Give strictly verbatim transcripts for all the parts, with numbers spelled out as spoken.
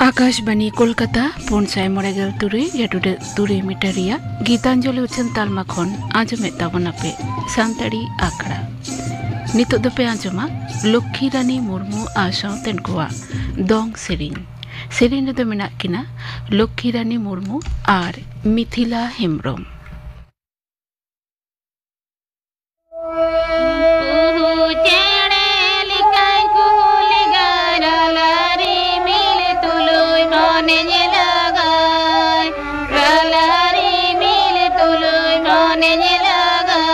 ᱟᱠᱟᱥᱵᱟᱱᱤ ᱠᱳᱞᱠᱟᱛᱟ, ᱯᱩᱱ ᱥᱟᱭ ᱢᱚᱬᱮ ᱜᱮᱞ ᱛᱩᱨᱩᱭ ᱡᱟᱹᱰᱩᱰᱟᱹ ᱛᱩᱨᱩᱭ ᱢᱤᱴᱟᱨ ᱨᱮᱭᱟᱜ ᱜᱤᱛᱟᱧᱡᱚᱞᱤ ᱩᱪᱷᱟᱹᱱ ᱛᱟᱞᱢᱟ ᱠᱷᱚᱱ ᱟᱸᱡᱚᱢᱮᱫ ᱛᱟᱵᱚᱱᱟᱯᱮ ᱥᱟᱱᱛᱟᱲᱤ ᱟᱠᱷᱲᱟ᱾ ᱱᱤᱛᱚᱜ ᱫᱚᱯᱮ ᱟᱸᱡᱚᱢᱟ ᱞᱚᱠᱠᱷᱤ ᱨᱟᱱᱤ ᱢᱩᱨᱢᱩ ᱟᱨ ᱥᱟᱶᱛᱮᱱ ᱠᱚᱣᱟᱜ ᱫᱚᱝ ᱥᱮᱨᱮᱧ᱾ ᱥᱮᱨᱮᱧ ᱨᱮᱫᱚ ᱢᱮᱱᱟᱜ ᱠᱤᱱᱟ ᱞᱚᱠᱠᱷᱤ ᱨᱟᱱᱤ ᱢᱩᱨᱢᱩ ᱟᱨ ᱢᱤᱛᱷᱤᱞᱟ ᱦᱮᱢᱵᱨᱚᱢ᱾ ᱠᱩᱦᱩ ᱪᱮᱬᱮ ᱞᱮᱠᱟᱭ ᱠᱩᱦᱩ ᱞᱮᱜᱟᱭ, ᱨᱟᱞᱟ ᱨᱤᱢᱤᱞ ᱛᱩᱞᱩᱭ ᱢᱚᱱᱮ ᱧᱮᱞᱚᱜᱟᱭ, ᱨᱟᱞᱟ ᱨᱤᱢᱤᱞ ᱛᱩᱞᱩᱭ ᱢᱚᱱᱮ ᱧᱮᱞᱚᱜᱟᱭ᱾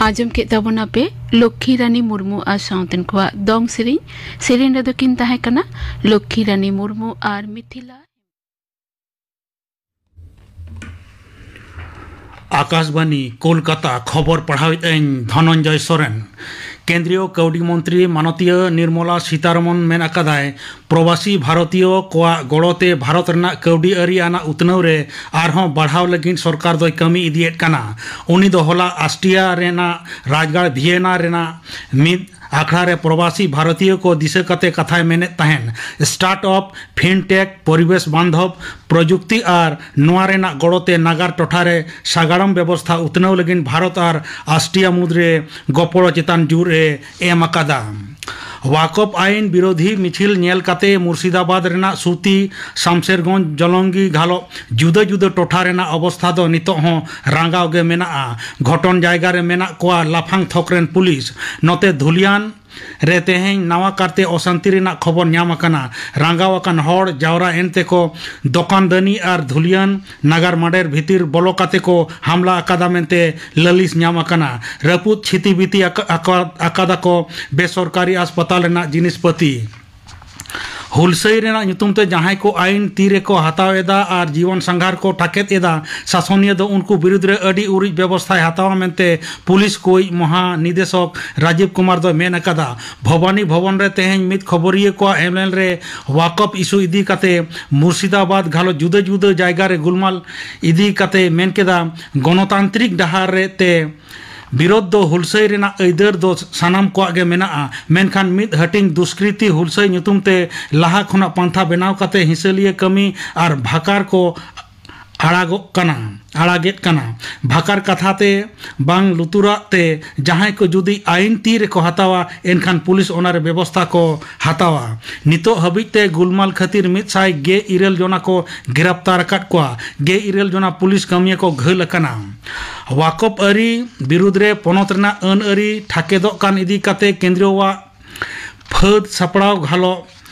ᱟᱸᱡᱚᱢ ᱠᱮᱫ ᱛᱟᱵᱚᱱᱟ ᱯᱮ ᱞᱚᱠᱠᱷᱤ ᱨᱟᱱᱤ ᱢᱩᱨᱢᱩ ᱟᱨ ᱥᱟᱶᱛᱮᱱ ᱠᱚᱣᱟᱜ ᱫᱚᱝ ᱥᱮᱨᱮᱧ᱾ ᱥᱮᱨᱮᱧ ᱨᱮᱫᱚ ᱠᱤᱱ ᱛᱟᱦᱮᱸ ᱠᱟᱱᱟ ᱞᱚᱠᱠᱷᱤ ᱨᱟᱱᱤ ᱢᱩᱨᱢᱩ ᱟᱨ ᱢᱤᱛᱷᱤᱞᱟ᱾ ᱟᱠᱟᱥᱵᱟᱱᱤ, ᱠᱳᱞᱠᱟᱛᱟ, ᱠᱷᱚᱵᱚᱨ ᱯᱟᱲᱦᱟᱣᱮᱫ ᱟᱹᱧ ᱫᱷᱚᱱᱚᱱᱡᱚᱭ ᱥᱚᱨᱮᱱ᱾ ᱠᱮᱱᱫᱨᱤᱭᱚ ᱠᱟᱹᱣᱰᱤ ᱢᱚᱱᱛᱨᱤ ᱢᱟᱱᱚᱛᱤᱭᱟᱹ ᱱᱤᱨᱢᱚᱞᱟ ᱥᱤᱛᱟᱨᱚᱢᱚᱱ ᱢᱮᱱ ᱟᱠᱟᱫᱟᱭ, ᱯᱨᱚᱵᱟᱥᱤ ᱵᱷᱟᱨᱚᱛᱤᱭᱚ ᱠᱚᱣᱟᱜ ᱜᱚᱲᱚᱛᱮ ᱵᱷᱟᱨᱚᱛ ᱨᱮᱱᱟᱜ ᱠᱟᱹᱣᱰᱤ ᱟᱹᱨᱤ ᱟᱱᱟᱜ ᱩᱛᱱᱟᱹᱣ ᱨᱮ ᱟᱨᱦᱚᱸ ᱵᱟᱲᱦᱟᱣ ᱞᱟᱹᱜᱤᱫ ᱥᱚᱨᱠᱟᱨ ᱫᱚᱭ ᱠᱟᱹᱢᱤ ᱤᱫᱤᱭᱮᱫ ᱠᱟᱱᱟ᱾ ᱩᱱᱤ ᱫᱚ ᱦᱚᱞᱟ ᱟᱥᱴᱤᱭᱟ ᱨᱮᱱᱟᱜ ᱨᱟᱡᱽᱜᱟᱲ ᱵᱷᱤᱭᱮᱱᱟ ᱨᱮᱱᱟᱜ ᱢᱤᱫ ᱟᱠᱷᱲᱟ ᱨᱮ ᱯᱨᱚᱵᱟᱥᱤ ᱵᱷᱟᱨᱚᱛᱤᱭᱚ ᱠᱚ ᱫᱤᱥᱟᱹ ᱠᱟᱛᱮ ᱠᱟᱛᱷᱟᱭ ᱢᱮᱱᱮᱫ ᱛᱟᱦᱮᱸᱱ᱾ ᱥᱴᱟᱨᱴ ᱟᱯ, ᱯᱷᱤᱱᱴᱮᱠ, ᱯᱚᱨᱤᱵᱮᱥ ᱵᱟᱱᱫᱷᱚᱵ ᱯᱨᱚᱡᱩᱠᱛᱤ ᱟᱨ ᱱᱚᱣᱟ ᱨᱮᱱᱟᱜ ᱜᱚᱲᱚᱛᱮ ᱱᱟᱜᱟᱨ ᱴᱚᱴᱷᱟ ᱨᱮ ᱥᱟᱜᱟᱲᱚᱢ ᱵᱮᱵᱚᱥᱛᱷᱟ ᱩᱛᱱᱟᱹᱣ ᱞᱟᱹᱜᱤᱫ ᱵᱷᱟᱨᱚᱛ ᱟᱨ ᱟᱥᱴᱨᱤᱭᱟ ᱢᱩᱫᱽᱨᱮ ᱜᱚᱯᱚᱲᱚ ᱪᱮᱛᱟᱱ ᱡᱳᱨ ᱮ ᱮᱢ ᱟᱠᱟᱫᱟ᱾ ᱣᱟᱠᱚᱯ ᱟᱭᱤᱱ ᱵᱤᱨᱳᱫᱷᱤ ᱢᱤᱪᱷᱤᱞ ᱧᱮᱞ ᱠᱟᱛᱮ ᱢᱩᱨᱥᱤᱫᱟᱵᱟᱫᱽ ᱨᱮᱱᱟᱜ ᱥᱩᱛᱤ, ᱥᱟᱢᱥᱮᱨᱜᱚᱸᱡᱽ, ᱡᱚᱞᱚᱝᱜᱤ ᱜᱷᱟᱞᱚᱜ ᱡᱩᱫᱟᱹ ᱡᱩᱫᱟᱹ ᱴᱚᱴᱷᱟ ᱨᱮᱱᱟᱜ ᱚᱵᱚᱥᱛᱷᱟ ᱫᱚ ᱱᱤᱛᱚᱜ ᱦᱚᱸ ᱨᱟᱸᱜᱟᱣ ᱜᱮ ᱢᱮᱱᱟᱜᱼᱟ᱾ ᱜᱷᱚᱴᱚᱱ ᱡᱟᱭᱜᱟ ᱨᱮ ᱢᱮᱱᱟᱜ ᱠᱚᱣᱟ ᱞᱟᱯᱷᱟᱝ ᱛᱷᱚᱠ ᱨᱮᱱ ᱯᱩᱞᱤᱥ᱾ ᱱᱚᱛᱮ ᱫᱷᱩᱞᱤᱭᱟᱱ ᱨᱮ ᱛᱮᱦᱮᱧ ᱱᱟᱣᱟ ᱠᱟᱨᱛᱮ ᱚᱥᱟᱱᱛᱤ ᱨᱮᱱᱟᱜ ᱠᱷᱚᱵᱚᱨ ᱧᱟᱢ ᱟᱠᱟᱱᱟ᱾ ᱨᱟᱸᱜᱟᱣ ᱟᱠᱟᱱ ᱦᱚᱲ ᱡᱟᱣᱨᱟ ᱮᱱ ᱛᱮᱠᱚ ᱫᱚᱠᱟᱱ ᱫᱟᱹᱱᱤ ᱟᱨ ᱫᱷᱩᱞᱤᱭᱟᱱ ᱱᱟᱜᱟᱨ ᱢᱟᱰᱮᱨ ᱵᱷᱤᱛᱤᱨ ᱵᱚᱞᱚ ᱠᱟᱛᱮ ᱠᱚ ᱦᱟᱢᱞᱟ ᱟᱠᱟᱫᱟ ᱢᱮᱱᱛᱮ ᱞᱟᱹᱞᱤᱥ ᱧᱟᱢ ᱟᱠᱟᱱᱟ᱾ ᱨᱟᱹᱯᱩᱫ ᱪᱷᱤᱛᱤ ᱵᱤᱛᱤ ᱟᱠᱟ-, ᱟᱠᱟ-, ᱟᱠᱟᱫᱟ ᱠᱚ ᱵᱮᱥᱚᱨᱠᱟᱨᱤ ᱟᱥᱯᱟᱛᱟᱞ ᱨᱮᱱᱟᱜ ᱡᱤᱱᱤᱥ ᱯᱟᱹᱛᱤ᱾ ᱦᱩᱞᱥᱟᱹᱭ ᱨᱮᱱᱟᱜ ᱧᱩᱛᱩᱢ ᱛᱮ ᱡᱟᱦᱟᱸᱭ ᱠᱚ ᱟᱭᱤᱱ ᱛᱤ ᱨᱮᱠᱚ ᱦᱟᱛᱟᱣ ᱮᱫᱟ ᱟᱨ ᱡᱤᱵᱚᱱ ᱥᱟᱸᱜᱷᱟᱨ ᱠᱚ ᱴᱟᱠᱮᱫ ᱮᱫᱟ, ᱥᱟᱥᱚᱱᱤᱭᱟᱹ ᱫᱚ ᱩᱱᱠᱩ ᱵᱤᱨᱩᱫᱽ ᱨᱮ ᱟᱹᱰᱤ ᱩᱨᱤᱡ ᱵᱮᱵᱚᱥᱛᱷᱟᱭ ᱦᱟᱛᱟᱣᱟ ᱢᱮᱱᱛᱮ ᱯᱩᱞᱤᱥ ᱠᱚᱭᱤᱡ ᱢᱚᱦᱟ ᱱᱤᱫᱮᱥᱚᱠ ᱨᱟᱡᱤᱵᱽ ᱠᱩᱢᱟᱨ ᱫᱚᱭ ᱢᱮᱱ ᱟᱠᱟᱫᱟ᱾ ᱵᱷᱚᱵᱟᱱᱤ ᱵᱷᱚᱵᱚᱱ ᱨᱮ ᱛᱮᱦᱮᱧ ᱢᱤᱫ ᱠᱷᱚᱵᱚᱨᱤᱭᱟᱹ ᱠᱚᱣᱟᱜ ᱮᱢᱞᱮᱱ ᱨᱮ ᱣᱟᱠᱚᱯ ᱤᱥᱩ ᱤᱫᱤ ᱠᱟᱛᱮ ᱢᱩᱨᱥᱤᱫᱟᱵᱟᱫᱽ ᱜᱷᱟᱞᱚ ᱡᱩᱫᱟᱹ ᱡᱩᱫᱟᱹ ᱡᱟᱭᱜᱟ ᱨᱮ ᱜᱩᱞᱢᱟᱞ ᱤᱫᱤ ᱠᱟᱛᱮ ᱢᱮᱱ ᱠᱮᱫᱟ, ᱜᱚᱱᱚᱛᱟᱱᱛᱨᱤᱠ ᱰᱟᱦᱟᱨ ᱨᱮ ᱛᱮ ᱵᱤᱨᱳᱫᱷ ᱫᱚ ᱦᱩᱞᱥᱟᱹᱭ ᱨᱮᱱᱟᱜ ᱟᱹᱭᱫᱟᱹᱨ ᱫᱚ ᱥᱟᱱᱟᱢ ᱠᱚᱣᱟᱜ ᱜᱮ ᱢᱮᱱᱟᱜᱼᱟ, ᱢᱮᱱᱠᱷᱟᱱ ᱢᱤᱫ ᱦᱟᱹᱴᱤᱧ ᱫᱩᱥᱠᱨᱤᱛᱤ ᱦᱩᱞᱥᱟᱹᱭ ᱧᱩᱛᱩᱢ ᱛᱮ ᱞᱟᱦᱟ ᱠᱷᱚᱱᱟᱜ ᱯᱟᱱᱛᱷᱟ ᱵᱮᱱᱟᱣ ᱠᱟᱛᱮ ᱦᱤᱸᱥᱟᱹᱞᱤᱭᱟᱹ ᱠᱟᱹᱢᱤ ᱟᱨ ᱵᱷᱟᱠᱟᱨ ᱠᱚ ᱟᱲᱟᱜᱚᱜ ᱠᱟᱱᱟ, ᱟᱲᱟᱜᱮᱫ ᱠᱟᱱᱟ᱾ ᱵᱷᱟᱠᱟᱨ ᱠᱟᱛᱷᱟ ᱛᱮ ᱵᱟᱝ ᱞᱩᱛᱩᱨᱟᱜ ᱛᱮ ᱡᱟᱦᱟᱸᱭ ᱠᱚ ᱡᱩᱫᱤ ᱟᱭᱤᱱ ᱛᱤ ᱨᱮᱠᱚ ᱦᱟᱛᱟᱣᱟ, ᱮᱱᱠᱷᱟᱱ ᱯᱩᱞᱤᱥ ᱚᱱᱟᱨᱮ ᱵᱮᱵᱚᱥᱛᱷᱟ ᱠᱚ ᱦᱟᱛᱟᱣᱟ᱾ ᱱᱤᱛᱚᱜ ᱦᱟᱹᱵᱤᱡ ᱛᱮ ᱜᱩᱞᱢᱟᱞ ᱠᱷᱟᱹᱛᱤᱨ ᱢᱤᱫ ᱥᱟᱭ ᱜᱮᱞ ᱤᱨᱟᱹᱞ ᱡᱚᱱᱟ ᱠᱚ ᱜᱨᱮᱯᱛᱟᱨ ᱟᱠᱟᱫ ᱠᱚᱣᱟ᱾ ᱜᱮᱞ ᱤᱨᱟᱹᱞ ᱡᱚᱱᱟ ᱯᱩᱞᱤᱥ ᱠᱟᱹᱢᱤᱭᱟᱹ ᱠᱚ ᱜᱷᱟᱹᱞ ᱟᱠᱟᱱᱟ᱾ ᱣᱟᱠᱚᱯ ᱟᱹᱨᱤ ᱵᱤᱨᱩᱫᱽ ᱨᱮ ᱯᱚᱱᱚᱛ ᱨᱮᱱᱟᱜ ᱟᱹᱱ ᱟᱹᱨᱤ ᱴᱷᱟᱠᱮᱫᱚᱜ ᱠᱟᱱ ᱤᱫᱤ ᱠᱟᱛᱮ ᱠᱮᱱᱫᱨᱤᱭᱚᱣᱟᱜ ᱯᱷᱟᱹᱫ ᱥᱟᱯᱲᱟᱣ ᱜᱷᱟᱞᱚ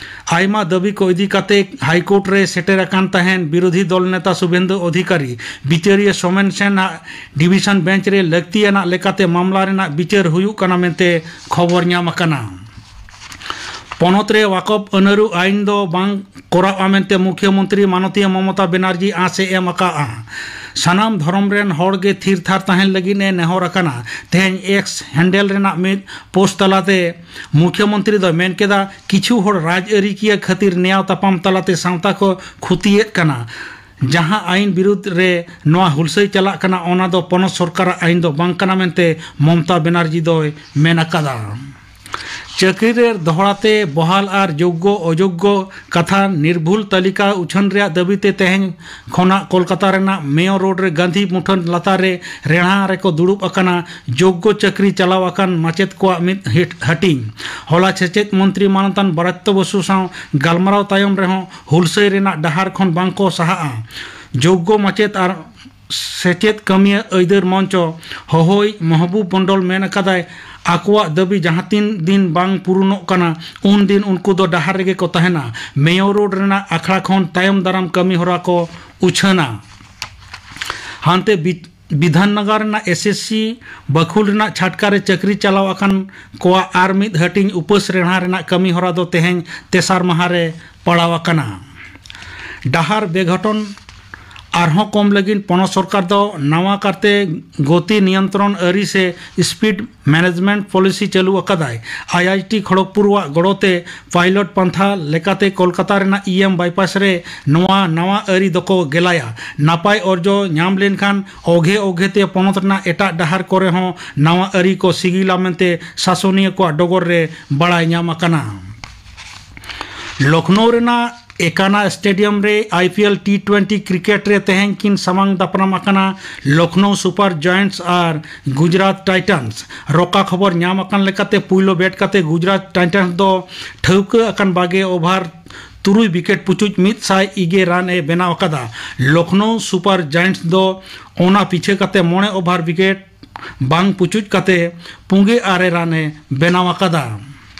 ᱟᱭᱢᱟ ᱫᱟᱹᱵᱤ ᱠᱚ ᱤᱫᱤ ᱠᱟᱛᱮ ᱦᱟᱭᱠᱳᱨᱴ ᱨᱮ ᱥᱮᱴᱮᱨ ᱟᱠᱟᱱ ᱛᱟᱦᱮᱸᱱ ᱵᱤᱨᱳᱫᱷᱤ ᱫᱚᱞ ᱱᱮᱛᱟ ᱥᱩᱵᱷᱮᱱᱫᱩ ᱚᱫᱷᱤᱠᱟᱨᱤ ᱵᱤᱪᱟᱹᱨᱤᱭᱟᱹ ᱥᱳᱢᱮᱱ ᱥᱮᱱ ᱟᱜ ᱰᱤᱵᱤᱥᱚᱱ ᱵᱮᱧᱪ ᱨᱮ ᱞᱟᱹᱠᱛᱤᱭᱟᱱᱟᱜ ᱞᱮᱠᱟᱛᱮ ᱢᱟᱢᱞᱟ ᱨᱮᱱᱟᱜ ᱵᱤᱪᱟᱹᱨ ᱦᱩᱭᱩᱜ ᱠᱟᱱᱟ ᱢᱮᱱᱛᱮ ᱠᱷᱚᱵᱚᱨ ᱧᱟᱢ ᱟᱠᱟᱱᱟ᱾ ᱯᱚᱱᱚᱛ ᱨᱮ ᱣᱟᱠᱚᱯ ᱟᱹᱱᱟᱹᱨᱩ ᱟᱭᱤᱱ ᱫᱚ ᱵᱟᱝ ᱠᱚᱨᱟᱣᱜᱼᱟ ᱢᱮᱱᱛᱮ ᱢᱩᱠᱷᱭᱟᱹ ᱢᱚᱱᱛᱨᱤ ᱢᱟᱱᱚᱛᱤᱭᱟᱹ ᱢᱚᱢᱚᱛᱟ ᱵᱮᱱᱟᱨᱡᱤ ᱟᱸᱥ ᱮ ᱮᱢ ᱟᱠᱟᱫᱼᱟ᱾ ᱥᱟᱱᱟᱢ ᱫᱷᱚᱨᱚᱢ ᱨᱮᱱ ᱦᱚᱲ ᱜᱮ ᱛᱷᱤᱨ ᱛᱷᱟᱨ ᱛᱟᱦᱮᱸᱱ ᱞᱟᱹᱜᱤᱫ ᱮ ᱱᱮᱦᱚᱨ ᱟᱠᱟᱱᱟ᱾ ᱛᱮᱦᱮᱧ ᱮᱠᱥ ᱦᱮᱱᱰᱮᱞ ᱨᱮᱱᱟᱜ ᱢᱤᱫ ᱯᱳᱥᱴ ᱛᱟᱞᱟᱛᱮ ᱢᱩᱠᱷᱭᱟᱹ ᱢᱚᱱᱛᱨᱤ ᱫᱚᱭ ᱢᱮᱱ ᱠᱮᱫᱟ, ᱠᱤᱪᱷᱩ ᱦᱚᱲ ᱨᱟᱡᱽᱟᱹᱨᱤᱠᱤᱭᱟᱹ ᱠᱷᱟᱹᱛᱤᱨ ᱱᱮᱭᱟᱣ ᱛᱟᱯᱟᱢ ᱛᱟᱞᱟᱛᱮ ᱥᱟᱶᱛᱟ ᱠᱚ ᱠᱷᱚᱛᱤᱭᱮᱫ ᱠᱟᱱᱟ᱾ ᱡᱟᱦᱟᱸ ᱟᱭᱤᱱ ᱵᱤᱨᱩᱫᱽ ᱨᱮ ᱱᱚᱣᱟ ᱦᱩᱞᱥᱟᱹᱭ ᱪᱟᱞᱟᱜ ᱠᱟᱱᱟ, ᱚᱱᱟ ᱫᱚ ᱯᱚᱱᱚᱛ ᱥᱚᱨᱠᱟᱨᱟᱜ ᱟᱭᱤᱱ ᱫᱚ ᱵᱟᱝ ᱠᱟᱱᱟ ᱢᱮᱱᱛᱮ ᱢᱚᱢᱚᱛᱟ ᱵᱮᱱᱟᱨᱡᱤ ᱫᱚᱭ ᱢᱮᱱ ᱟᱠᱟᱫᱟ᱾ ᱪᱟᱹᱠᱨᱤ ᱨᱮ ᱫᱚᱦᱲᱟ ᱛᱮ ᱵᱚᱦᱟᱞ ᱟᱨ ᱡᱳᱜᱽᱜᱚ ᱚᱡᱳᱜᱽᱜᱚ ᱠᱟᱛᱷᱟ ᱱᱤᱨᱵᱷᱩᱞ ᱛᱟᱹᱞᱤᱠᱟ ᱩᱪᱷᱟᱹᱱ ᱨᱮᱭᱟᱜ ᱫᱟᱹᱵᱤ ᱛᱮ ᱛᱮᱦᱮᱧ ᱠᱷᱚᱱᱟᱜ ᱠᱳᱞᱠᱟᱛᱟ ᱨᱮᱱᱟᱜ ᱢᱮᱭᱚᱨ ᱨᱳᱰ ᱨᱮ ᱜᱟᱱᱫᱷᱤ ᱢᱩᱴᱷᱟᱹᱱ ᱞᱟᱛᱟᱨ ᱨᱮ ᱨᱮᱲᱦᱟ ᱨᱮᱠᱚ ᱫᱩᱲᱩᱵ ᱟᱠᱟᱱᱟ ᱡᱳᱜᱽᱜᱚ ᱪᱟᱹᱠᱨᱤ ᱪᱟᱞᱟᱣ ᱟᱠᱟᱱ ᱢᱟᱪᱮᱛ ᱠᱚᱣᱟᱜ ᱢᱤᱫ ᱦᱤᱴ-, ᱦᱟᱹᱴᱤᱧ᱾ ᱦᱚᱞᱟ ᱥᱮᱪᱮᱫ ᱢᱚᱱᱛᱨᱤ ᱢᱟᱱᱚᱛᱟᱱ ᱵᱨᱟᱛᱭᱚ ᱵᱚᱥᱩ ᱥᱟᱶ ᱜᱟᱞᱢᱟᱨᱟᱣ ᱛᱟᱭᱚᱢ ᱨᱮᱦᱚᱸ ᱦᱩᱞᱥᱟᱹᱭ ᱨᱮᱱᱟᱜ ᱰᱟᱦᱟᱨ ᱠᱷᱚᱱ ᱵᱟᱝ ᱠᱚ ᱥᱟᱦᱟᱜᱼᱟ᱾ ᱡᱳᱜᱽᱜᱚ ᱢᱟᱪᱮᱛ ᱟᱨ ᱥᱮᱪᱮᱫ ᱠᱟᱹᱢᱤᱭᱟᱹ ᱟᱹᱭᱫᱟᱹᱨ ᱢᱚᱧᱪᱚ ᱦᱚᱦᱚᱭᱤᱡ ᱢᱚᱦᱵᱩᱵ ᱢᱚᱱᱰᱚᱞ ᱢᱮᱱ ᱟᱠᱟᱫᱟᱭ, ᱟᱠᱚᱣᱟᱜ ᱫᱟᱹᱵᱤ ᱡᱟᱦᱟᱸ ᱛᱤᱱ ᱫᱤᱱ ᱵᱟᱝ ᱯᱩᱨᱩᱱᱚᱜ ᱠᱟᱱᱟ, ᱩᱱ ᱫᱤᱱ ᱩᱱᱠᱩ ᱫᱚ ᱰᱟᱦᱟᱨ ᱨᱮᱜᱮ ᱠᱚ ᱛᱟᱦᱮᱸᱱᱟ᱾ ᱢᱮᱭᱚᱨ ᱨᱳᱰ ᱨᱮᱱᱟᱜ ᱟᱠᱷᱲᱟ ᱠᱷᱚᱱ ᱛᱟᱭᱚᱢ ᱫᱟᱨᱟᱢ ᱠᱟᱹᱢᱤ ᱦᱚᱨᱟ ᱠᱚ ᱩᱪᱷᱟᱹᱱᱟ᱾ ᱦᱟᱱᱛᱮ ᱵᱤ-, ᱵᱤᱫᱷᱟᱱᱱᱚᱜᱚᱨ ᱨᱮᱱᱟᱜ ᱮᱥ ᱮᱥ ᱥᱤ ᱵᱟᱹᱠᱷᱩᱞ ᱨᱮᱱᱟᱜ ᱪᱷᱟᱴᱠᱟ ᱨᱮ ᱪᱟᱹᱠᱨᱤ ᱪᱟᱞᱟᱣ ᱟᱠᱟᱱ ᱠᱚᱣᱟᱜ ᱟᱨ ᱢᱤᱫ ᱦᱟᱹᱴᱤᱧ ᱩᱯᱟᱹᱥ ᱨᱮᱲᱦᱟ ᱨᱮᱱᱟᱜ ᱠᱟᱹᱢᱤ ᱦᱚᱨᱟ ᱫᱚ ᱛᱮᱦᱮᱧ ᱛᱮᱥᱟᱨ ᱢᱟᱦᱟ ᱨᱮ ᱯᱟᱲᱟᱣ ᱟᱠᱟᱱᱟ᱾ ᱰᱟᱦᱟᱨ ᱵᱮᱜᱷᱚᱴᱚᱱ ᱟᱨᱦᱚᱸ ᱠᱚᱢ ᱞᱟᱹᱜᱤᱫ ᱯᱚᱱᱚᱛ ᱥᱚᱨᱠᱟᱨ ᱫᱚ ᱱᱟᱣᱟ ᱠᱟᱨᱛᱮ ᱜᱚᱛᱤ ᱱᱤᱭᱚᱱᱛᱨᱚᱱ ᱟᱹᱨᱤ ᱥᱮ ᱥᱯᱤᱰ ᱢᱮᱱᱮᱡᱽᱢᱮᱱᱴ ᱯᱚᱞᱤᱥᱤ ᱪᱟᱹᱞᱩ ᱟᱠᱟᱫᱟᱭ᱾ ᱟᱭ ᱟᱭ ᱴᱤ ᱠᱷᱚᱲᱚᱜᱽᱯᱩᱨ ᱟᱜ ᱜᱚᱲᱚᱛᱮ ᱯᱟᱭᱞᱚᱴ ᱯᱟᱱᱛᱷᱟ ᱞᱮᱠᱟᱛᱮ ᱠᱳᱞᱠᱟᱛᱟ ᱨᱮᱱᱟᱜ ᱤ ᱮᱢ ᱵᱟᱭᱯᱟᱥ ᱨᱮ ᱱᱚᱣᱟ ᱱᱟᱣᱟ ᱟᱹᱨᱤ ᱫᱚᱠᱚ ᱜᱮᱞᱟᱭᱟ᱾ ᱱᱟᱯᱟᱭ ᱚᱨᱡᱚ ᱧᱟᱢ ᱞᱮᱱᱠᱷᱟᱱ ᱚᱜᱷᱮ ᱚᱜᱷᱮ ᱛᱮ ᱯᱚᱱᱚᱛ ᱨᱮᱱᱟᱜ ᱮᱴᱟᱜ ᱰᱟᱦᱟᱨ ᱠᱚᱨᱮ ᱦᱚᱸ ᱱᱟᱣᱟ ᱟᱹᱨᱤ ᱠᱚ ᱥᱤᱜᱤᱞᱟ ᱢᱮᱱᱛᱮ ᱥᱟᱥᱚᱱᱤᱭᱟᱹ ᱠᱚᱣᱟᱜ ᱰᱚᱜᱚᱨ ᱨᱮ ᱵᱟᱲᱟᱭ ᱧᱟᱢ ᱟᱠᱟᱱᱟ᱾ ᱞᱚᱠᱷᱱᱳ ᱨᱮᱱᱟᱜ ᱮᱠᱟᱱᱟ ᱥᱴᱮᱰᱤᱭᱟᱢ ᱨᱮ I P L T twenty cricket ᱨᱮ ᱛᱮᱦᱮᱧ ᱠᱤᱱ ᱥᱟᱢᱟᱝ ᱫᱟᱯᱨᱟᱢ ᱟᱠᱟᱱᱟ ᱞᱚᱠᱷᱱᱳ ᱥᱩᱯᱟᱨ ᱡᱟᱭᱮᱱᱴᱥ ᱟᱨ ᱜᱩᱡᱽᱨᱟᱴ ᱴᱟᱭᱴᱟᱱᱥ᱾ ᱨᱚᱠᱟ ᱠᱷᱚᱵᱚᱨ ᱧᱟᱢ ᱟᱠᱟᱱ ᱞᱮᱠᱟᱛᱮ ᱯᱩᱭᱞᱩ ᱵᱮᱴ ᱠᱟᱛᱮ ᱜᱩᱡᱽᱨᱟᱴ ᱴᱟᱭᱴᱟᱱᱥ ᱫᱚ ᱴᱷᱟᱹᱣᱠᱟᱹ ᱟᱠᱟᱱ ᱵᱟᱜᱮ ᱳᱵᱷᱟᱨ ᱛᱩᱨᱩᱭ ᱣᱤᱠᱮᱴ ᱯᱩᱪᱩᱡ ᱢᱤᱫ ᱥᱟᱭ ᱤᱜᱮ ᱨᱟᱱ ᱮ ᱵᱮᱱᱟᱣ ᱟᱠᱟᱫᱟ᱾ ᱞᱚᱠᱷᱱᱳ ᱥᱩᱯᱟᱨ ᱡᱟᱭᱮᱱᱴᱥ ᱫᱚ ᱚᱱᱟ ᱯᱤᱪᱷᱟᱹ ᱠᱟᱛᱮ ᱢᱚᱬᱮ ᱳᱵᱷᱟᱨ ᱣᱤᱠᱮᱴ ᱵᱟᱝ ᱯᱩᱪᱩᱡ ᱠᱟᱛᱮ ᱯᱩᱸᱜᱮ ᱟᱨᱮ ᱨᱟᱱ ᱮ ᱵᱮᱱᱟᱣ ᱟᱠᱟᱫᱟ᱾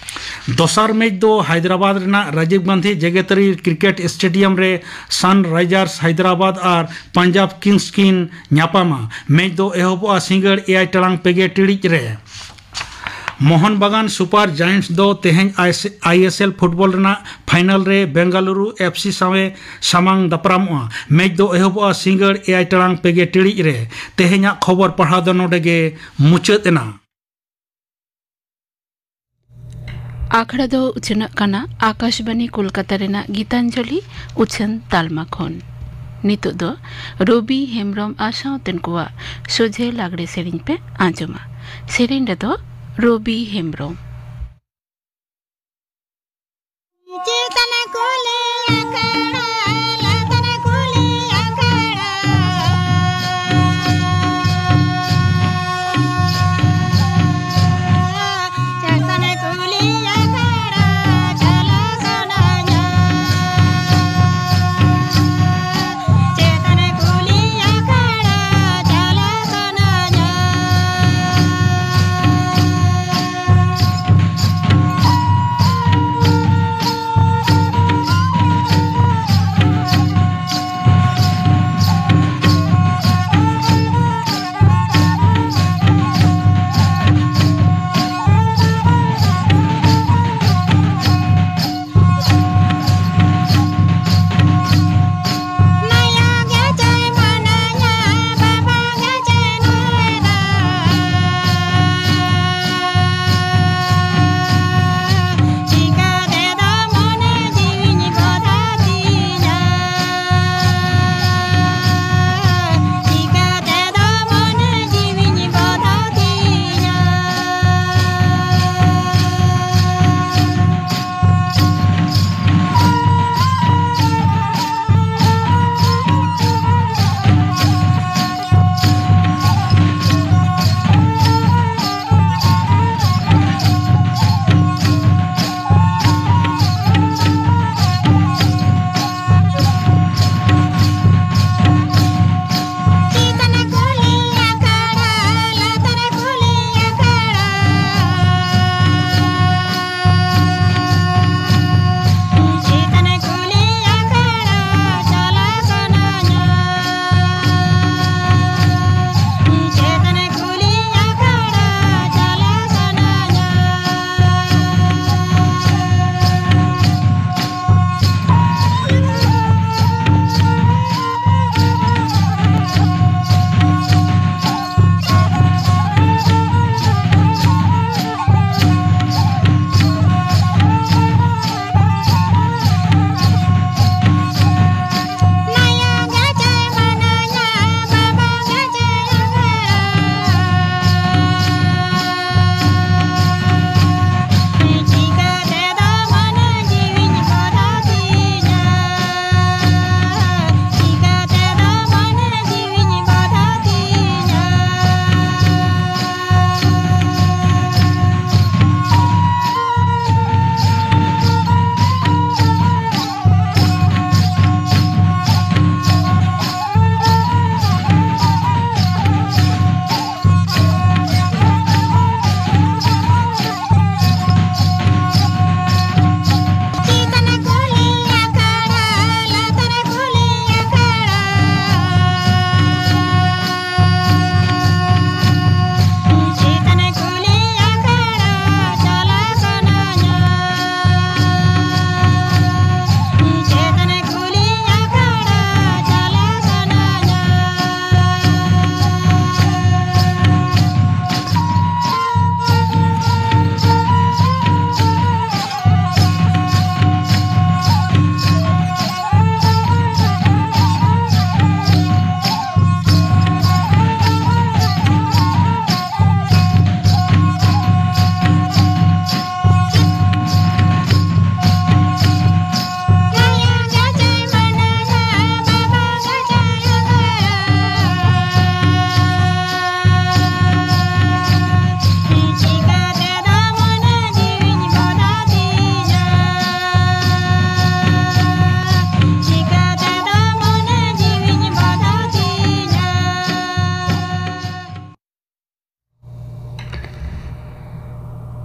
ᱫᱚᱥᱟᱨ ᱢᱮᱪ ᱫᱚ ᱦᱟᱭᱫᱨᱟᱵᱟᱫᱽ ᱨᱮᱱᱟᱜ ᱨᱟᱡᱤᱵᱽ ᱜᱟᱱᱫᱷᱤ ᱡᱮᱜᱮᱛᱟᱹᱨᱤ ᱠᱨᱤᱠᱮᱴ ᱥᱴᱮᱰᱤᱭᱟᱢ ᱨᱮ ᱥᱟᱱᱨᱟᱭᱡᱟᱨᱥ ᱦᱟᱭᱫᱨᱟᱵᱟᱫᱽ ᱟᱨ ᱯᱟᱧᱡᱟᱵᱽ ᱠᱤᱝᱥ ᱠᱤᱱ ᱧᱟᱯᱟᱢᱟ᱾ ᱢᱮᱪ ᱫᱚ ᱮᱦᱚᱵᱚᱜᱼᱟ ᱥᱤᱸᱜᱟᱹᱲ ᱮᱭᱟᱭ ᱴᱟᱲᱟᱝ ᱯᱮᱜᱮ ᱴᱤᱲᱤᱡ ᱨᱮ᱾ ᱢᱳᱦᱚᱱ ᱵᱟᱜᱟᱱ ᱥᱩᱯᱟᱨ ᱡᱟᱭᱮᱱᱴᱥ ᱫᱚ ᱛᱮᱦᱮᱧ ᱟᱭᱮᱥ-, ᱟᱭᱮᱥᱮᱞ ᱯᱷᱩᱴᱵᱚᱞ ᱨᱮᱱᱟᱜ ᱯᱷᱟᱭᱱᱟᱞ ᱨᱮ ᱵᱮᱝᱜᱟᱞᱩᱨᱩ ᱮᱯᱷ ᱥᱤ ᱥᱟᱶ ᱮ ᱥᱟᱢᱟᱝ ᱫᱟᱯᱨᱟᱢᱚᱜᱼᱟ᱾ ᱢᱮᱪ ᱫᱚ ᱮᱦᱚᱵᱚᱜᱼᱟ ᱥᱤᱸᱜᱟᱹᱲ ᱮᱭᱟᱭ ᱴᱟᱲᱟᱝ ᱯᱮᱜᱮ ᱴᱤᱲᱤᱡ ᱨᱮ᱾ ᱛᱮᱦᱮᱧᱟᱜ ᱠᱷᱚᱵᱚᱨ ᱯᱟᱲᱦᱟᱣ ᱫᱚ ᱱᱚᱰᱮ ᱜᱮ ᱢᱩᱪᱟᱹᱫ ᱮᱱᱟ᱾ ᱟᱠᱷᱲᱟ ᱫᱚ ᱩᱪᱷᱟᱹᱱᱚᱜ ᱠᱟᱱᱟ ᱟᱠᱟᱥᱵᱟᱱᱤ ᱠᱳᱞᱠᱟᱛᱟ ᱨᱮᱱᱟᱜ ᱜᱤᱛᱟᱧᱡᱚᱞᱤ ᱩᱪᱷᱟᱹᱱ ᱛᱟᱞᱢᱟ ᱠᱷᱚᱱ᱾ ᱱᱤᱛᱚᱜ ᱫᱚ ᱨᱚᱵᱤ ᱦᱮᱢᱵᱨᱚᱢ ᱟᱨ ᱥᱟᱶᱛᱮᱱ ᱠᱚᱣᱟᱜ ᱥᱚᱡᱷᱮ ᱞᱟᱜᱽᱲᱮ ᱥᱮᱨᱮᱧ ᱯᱮ ᱟᱸᱡᱚᱢᱟ᱾ ᱥᱮᱨᱮᱧ ᱨᱮᱫᱚ ᱨᱚᱵᱤ ᱦᱮᱢᱵᱨᱚᱢ᱾ ᱪᱮᱛᱟᱱ ᱠᱩᱞᱦᱤ ᱟᱠᱷᱲᱟ, ᱞᱟᱛᱟᱨ ᱠᱩᱞᱦᱤ ᱟᱠᱷᱲᱟ᱾ ᱪᱮᱛᱟᱱ ᱠᱩᱞᱦᱤ ᱟᱠᱷᱲᱟ, ᱪᱟᱞᱟᱜ ᱥᱟᱱᱟᱧᱟ᱾ ᱪᱮᱛᱟᱱ ᱠᱩᱞᱦᱤ ᱟᱠᱷᱲᱟ, ᱪᱟᱞᱟᱜ ᱥᱟᱱᱟᱧᱟ᱾